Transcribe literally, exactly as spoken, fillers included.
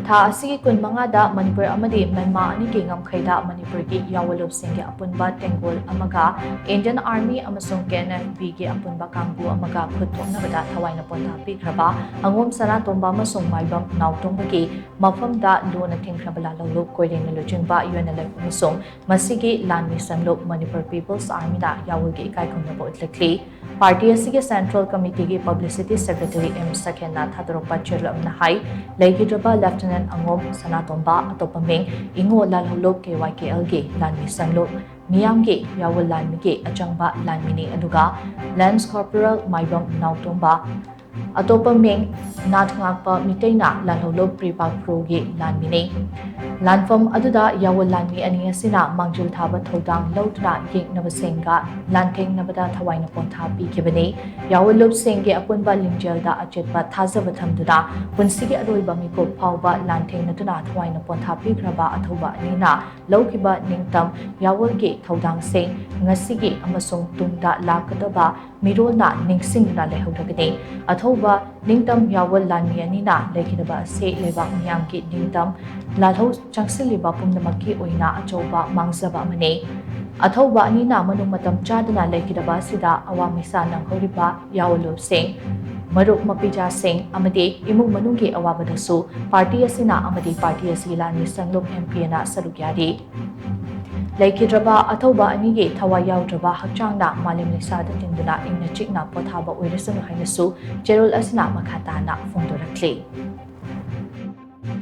ꯊꯥ ꯑꯁꯤꯒꯤ ꯀꯨꯟꯃꯉꯥꯗ ꯃꯅꯤꯄꯨꯔ ꯑꯃꯗꯤ ꯃ꯭ꯌꯥꯟꯃꯥꯔ ꯑꯅꯤꯒꯤ ꯉꯝꯈꯩꯗ ꯃꯅꯤꯄꯨꯔꯒꯤ ꯌꯥꯑꯣꯟꯂꯨꯞꯁꯤꯡꯒꯤ ꯑꯄꯨꯟꯕ ꯇꯦꯡꯒꯣꯜ ꯑꯃꯒ Indian Army ꯑꯃꯁꯨꯡ K N F B ꯒꯤ ꯑꯄꯨꯟꯕ ꯀꯥꯡꯕꯨ ꯑꯃꯒ ꯈꯨꯠ ꯊꯣꯛꯅꯕꯗ ꯊꯋꯥꯏꯅ ꯄꯣꯟꯊꯥ ꯄꯤꯈ꯭ꯔꯕ ꯑꯉꯣꯝ ꯁꯅꯥꯇꯣꯝꯕ ꯑꯃꯁꯨꯡ ꯃꯥꯏꯕꯝ ꯅꯥꯎꯇꯣꯝꯕꯒꯤ ꯃꯐꯝꯗ ꯂꯨꯅ ꯊꯤꯡꯈ꯭ꯔꯕ ꯂꯥꯜꯍꯧꯂꯨꯞ ꯀꯣꯏꯔꯦꯡꯅ ꯂꯨꯆꯤꯡꯕ U N L F ꯑꯃꯁꯨꯡ ꯃꯁꯤꯒꯤ ꯂꯥꯟꯃꯤ ꯁꯪꯂꯨꯞ Manipur People's Army ꯅ ꯌꯥꯑꯣꯟꯒꯤ ꯏꯀꯥꯏ ꯈꯨꯝꯅꯕ ꯎꯠꯂꯛꯂꯤ꯫ ꯄꯥꯔꯇꯤ ꯑꯁꯤꯒꯤ Central Committee ꯒꯤ Publicity Secretary M ꯁꯈꯦꯟꯅ ꯊꯥꯗꯣꯔꯛꯄ ꯆꯦꯔꯣꯜ ꯑꯃꯅ ꯍꯥꯏ, ꯂꯩꯈꯤꯗ꯭ꯔꯕ Lieutenant ꯑꯉꯣꯝ ꯁꯅꯥꯇꯣꯝꯕ, ꯑꯇꯣꯞꯄ ꯃꯤꯡ ꯏꯉꯣ ꯂꯥꯜꯍꯧꯂꯨꯞ K Y K L ꯒꯤ ꯂꯥꯟꯃꯤ ꯁꯪꯂꯨꯞ ꯃꯤꯌꯥꯝꯒꯤ ꯌꯥꯑꯣꯟ ꯂꯥꯟꯃꯤꯒꯤ ꯑꯆꯪꯕ ꯂꯥꯟꯃꯤꯅꯤ, ꯑꯗꯨꯒ Lance Corporal ꯃꯥꯏꯕꯝ ꯅꯥꯎꯇꯣꯝꯕ, ꯑꯇꯣꯞꯄ ꯃꯤꯡ ꯅꯥꯠ ꯉꯥꯛꯄ ꯃꯤꯇꯩꯅ ꯂꯥꯜꯍꯧꯂꯨꯞ ꯄ꯭ꯔꯤꯄꯥꯛ ꯄ꯭ꯔꯣꯒꯤ ꯂꯥꯟꯃꯤꯅꯤ꯫ ꯂꯥꯟꯐꯝ ꯑꯗꯨꯗ ꯌꯥꯑꯣꯟ ꯂꯥꯟꯃꯤ ꯑꯅꯤ ꯑꯁꯤꯅ ꯃꯥꯡꯖꯤꯜ ꯊꯥꯕ ꯊꯧꯗꯥꯡ ꯂꯧꯗꯨꯅ ꯌꯦꯛꯅꯕꯁꯤꯡꯒ ꯂꯥꯟꯊꯦꯡꯅꯕꯗ ꯊꯋꯥꯏꯅ ꯄꯣꯟꯊꯥ ꯄꯤꯈꯤꯕꯅꯤ꯫ ꯌꯥꯑꯣꯟꯂꯨꯞꯁꯤꯡꯒꯤ ꯑꯄꯨꯟꯕ ꯂꯤꯡꯖꯦꯜꯗ ꯑꯆꯦꯠꯄ ꯊꯥꯖꯕ ꯊꯝꯗꯨꯅ ꯄꯨꯟꯁꯤꯒꯤ ꯑꯔꯣꯏꯕ ꯃꯤꯀꯨꯞ ꯐꯥꯎꯕ ꯂꯥꯟꯊꯦꯡꯅꯗꯨꯅ ꯊꯋꯥꯏꯅ ꯄꯣꯟꯊꯥ ꯄꯤꯈ꯭ꯔꯕ ꯑꯊꯧꯕ ꯑꯅꯤꯅ ꯂꯧꯈꯤꯕ ꯅꯤꯡꯇꯝ ꯌꯥꯑꯣꯟꯒꯤ ꯊꯧꯗꯥꯡꯁꯤꯡ ꯉꯁꯤꯒꯤ ꯑꯃꯁꯨꯡ ꯇꯨꯡꯗ ꯂꯥꯛꯀꯗꯕ ꯃꯤꯔꯣꯜꯅ ꯅꯤꯡꯁꯤꯡꯗꯨꯅ ꯂꯩꯍꯧꯔꯒꯅꯤ꯫ ꯑꯊꯧꯕ ꯅꯤꯡꯇꯝ ꯌꯥꯑꯣꯟ ꯂꯥꯟꯃꯤ ꯑꯅꯤꯅ ꯂꯩꯈꯤꯗꯕ ꯑꯁꯤ ꯂꯩꯕꯥꯛ ꯃꯤꯌꯥꯝꯒꯤ ꯅꯤꯡꯇꯝ ꯂꯥꯜꯍꯧ ꯆꯪꯁꯤꯜꯂꯤꯕ ꯄꯨꯝꯅꯃꯛꯀꯤ ꯑꯣꯏꯅ ꯑꯆꯧꯕ ꯃꯥꯡꯖꯕ ꯑꯃꯅꯤ꯫ ꯑꯊꯧꯕ ꯑꯅꯤꯅ ꯃꯅꯨꯡ ꯃꯇꯝ ꯆꯥꯗꯅ ꯂꯩꯈꯤꯗꯕ ꯑꯁꯤꯗ ꯑꯋꯥ ꯃꯤꯁꯥ ꯅꯪꯍꯧꯔꯤꯕ ꯌꯥꯑꯣꯟꯂꯨꯞꯁꯤꯡ, ꯃꯔꯨꯞ ꯃꯄꯤꯖꯥꯁꯤꯡ ꯑꯃꯗꯤ ꯏꯃꯨꯡ ꯃꯅꯨꯡꯒꯤ ꯑꯋꯥꯕꯗꯁꯨ ꯄꯥꯔꯇꯤ ꯑꯁꯤꯅ ꯑꯃꯗꯤ ꯄꯥꯔꯇꯤ ꯑꯁꯤꯒꯤ ꯂꯥꯟꯃꯤ ꯁꯪꯂꯨꯞ M P N ꯅ ꯁꯔꯨꯛ ꯌꯥꯔꯤ꯫ ꯂꯩꯈꯤꯗ꯭ꯔꯕ ꯑꯊꯧꯕ ꯑꯅꯤꯒꯤ ꯊꯋꯥꯏ ꯌꯥꯎꯗ꯭ꯔꯕ ꯍꯛꯆꯥꯡꯅ ꯃꯥꯂꯦꯝ ꯂꯩꯁꯥꯗ ꯇꯤꯟꯗꯨꯅ ꯏꯪꯅ ꯆꯤꯛꯅ ꯄꯣꯊꯥꯕ ꯑꯣꯏꯔꯁꯅꯨ ꯍꯥꯏꯅꯁꯨ ꯆꯦꯔꯣꯜ ꯑꯁꯤꯅ ꯃꯈꯥ ꯇꯥꯅ ꯐꯣꯡꯗꯣꯔꯛꯂꯤ꯫